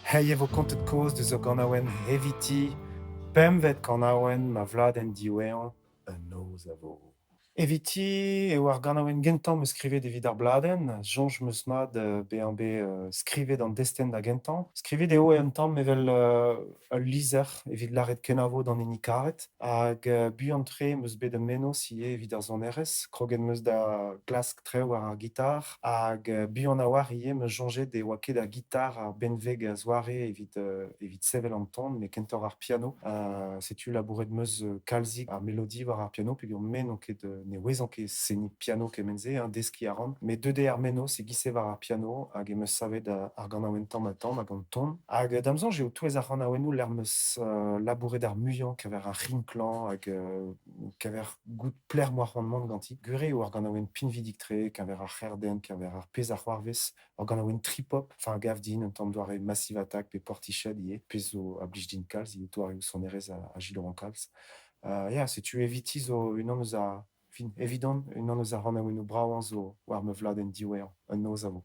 Hiziv e vo kontet kaoz deus ur ganaouenn eviti, pempvet kanaouenn ma vladenn diwezhañ, Un noz a vo. Eviti eo ar ganaouenn gentañ 'm eus skrivet evit ar bladenn. Soñj 'm eus mat bezañ bet skrivet an destenn da gentañ. Skrivet eo un tamm evel ul lizher evit lâret kenavo d'an hini karet. Hag buan-tre 'm eus bet un mennozh ivez evit ar sonerezh. Kroget 'm eus da glask traoù war ar gitar hag buan a-walc'h ivez 'm eus soñjet e oa ket ar gitar ar benveg a-zoare evit sevel an ton met kentoc'h ar piano. Setu labouret 'm eus kalzik ar melodi war ar piano peogwir me n'on ket ne ouezan ket seniñ piano kement-se, hein, deskiñ a ran. Met deuet eo ar mennozh e-giz-se war ar piano hag em eus savet ar ganaouenn tamm-ha-tamm hag an ton. Hag da'm soñj eo touez ar c'hanaouennoù lec'h 'm eus labouret ar muiañ keñver ar c'hinklañ hag keñver goût pelec'h 'moa c'hoant mont ganti. Gwir eo ar ganaouenn pinvidik-tre keñver ar c'herden, keñver ar pezh a c'hoarvez. Ur ganaouenn trip-hop, enfin a gav din un tamm doare Massive Attack pe Portiched ivez, pezh zo a blij din kalz ivez, doareoù sonerezh a selaouan kalz. Ya, setu eviti zo unan eus ar fin evidon unan eus ar c'hanaouennoù bravañ zo war ma vladenn diwezhañ, Un noz a vo.